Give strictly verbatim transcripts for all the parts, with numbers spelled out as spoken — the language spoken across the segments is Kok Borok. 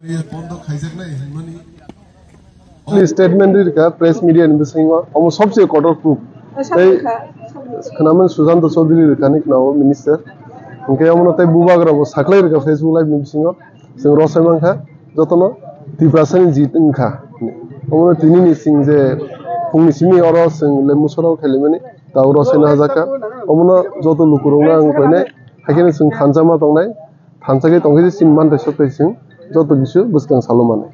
Bondo khaijaknai hinmani. Statement ri rwkha press media ni bisingo, omo sobse kotor proof. Tei khwnaman Sushanta Chaudhary rwkha ni khwnao minister. Hwnkhe omono tei bubagra bo saklai rwkha Facebook live ni bisingo. Chwng rosai mankha jotono Tiprasa ni jit wngkha. Omono tini ni chwng je phungni simi oro chwng lembu soro khailaimani tao rosai nahajakha. Omono joto lukurokno ang koinai, haikhe chwng thansa ma tongnai. Thansa khe tongkhe chini manthai sokthai chwng joto kisu bwskang salo mano.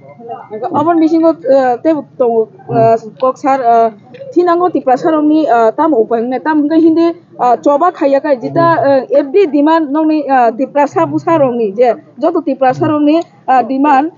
Aboni bisingo, eh, teibo tongo, eh, kok sar, eh, thinango Tiprasa rokni, eh, tamo upai wngnai, tamo hwnkhe hindi, eh, choba khaiya khe jeta, eh, F D demand nokni, eh, Tiprasa bwsa rokni je joto Tiprasa rokni, eh, demand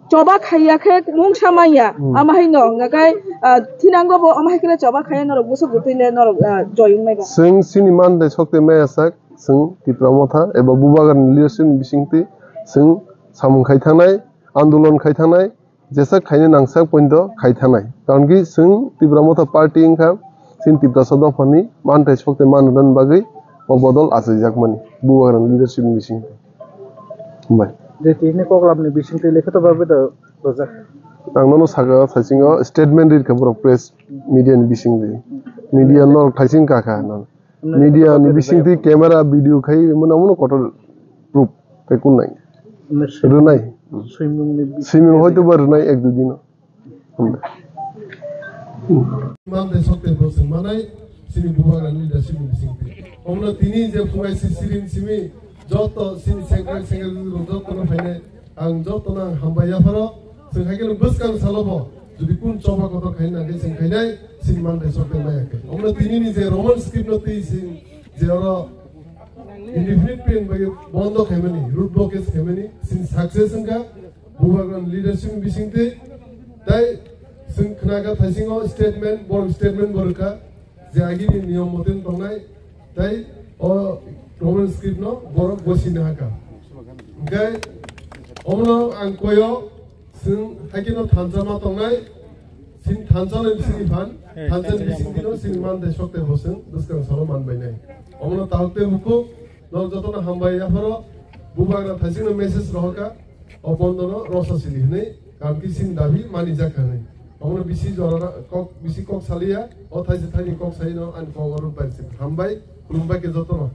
choba khaiya khe mungsa manya. Hmm. Ama haino hwnkhe, eh, thinango bo ama hai khe choba khaiya norok bwswk bwtwi le norok, eh, joy wngnai ba. Chwng chini manthai sokthai maya sak. Chwng Tipra Motha eba Bubagrani leadership ni bisingtwi chwng samung khai thangnai, andolon khai thangnai, jesak khaina nangsak pointo khai thangnai. Karon ki chwng Tipra Motha party wngkha, chini Tiprasa dophani manthai sokthai manrwna bagwi o bodol achaijakmani Bubagrani leadership ni bisingtwi. Hambai. Je tini koklamni bisingtwi lekhato bagwi da rojak. Ang nono saka saisingo statement rirkha borok press media ni bisingtwi. Media norok thaising kakha. Media ni bisingtwi camera, video khai mano mano kotor proof tei kun nai. Rwnai. Swimung ni bi- Swimung hoito ba rwnai ek dui dino. Hambai. Manthai sokthai bo chwng manai chini Bubagrani leadership ni bisingtwi. Omno tini je phungai si siring simi joto chini secretary, secretary rok joto no phainai. Ang jotono ang hambai yapharo, chwng hai kheno bwskang salobo, jodi kun choba kotor khaina nangkhe chwng khainai, chini manthai sokthai maya khe. Omno tinini je Roman script no twi chwng je oro indefinite period bai bondo khaimani, road blockage khaimani, chini success wngkha, Bubagrani leadership ni bisingtwi, tai chwng khnaga thaisingo statement, borok statement bo rwkha, je agini niyom moten tongnai, tei o Roman script no borok gosina haka. Hingke omono ang koyo, chwng haikhe no thansa ma tongnai, chini thansa ni bisingni phan, thansa ni bisingni no chini manthai sokthai bo chwng bwskang salo manbainai. Omono tahuk tei bukhuk, norok jotono hambai yapharo, Bubagra thaisingno message rohorkha, o bondo no rosa sili hinwi, karon ki chini dabi manijak hinwi. Omono bisi jora kok, bisi kok saliya, o thaisa thaini kok saino ani kok oro pai se. Hambai, khulumbai khe jotono.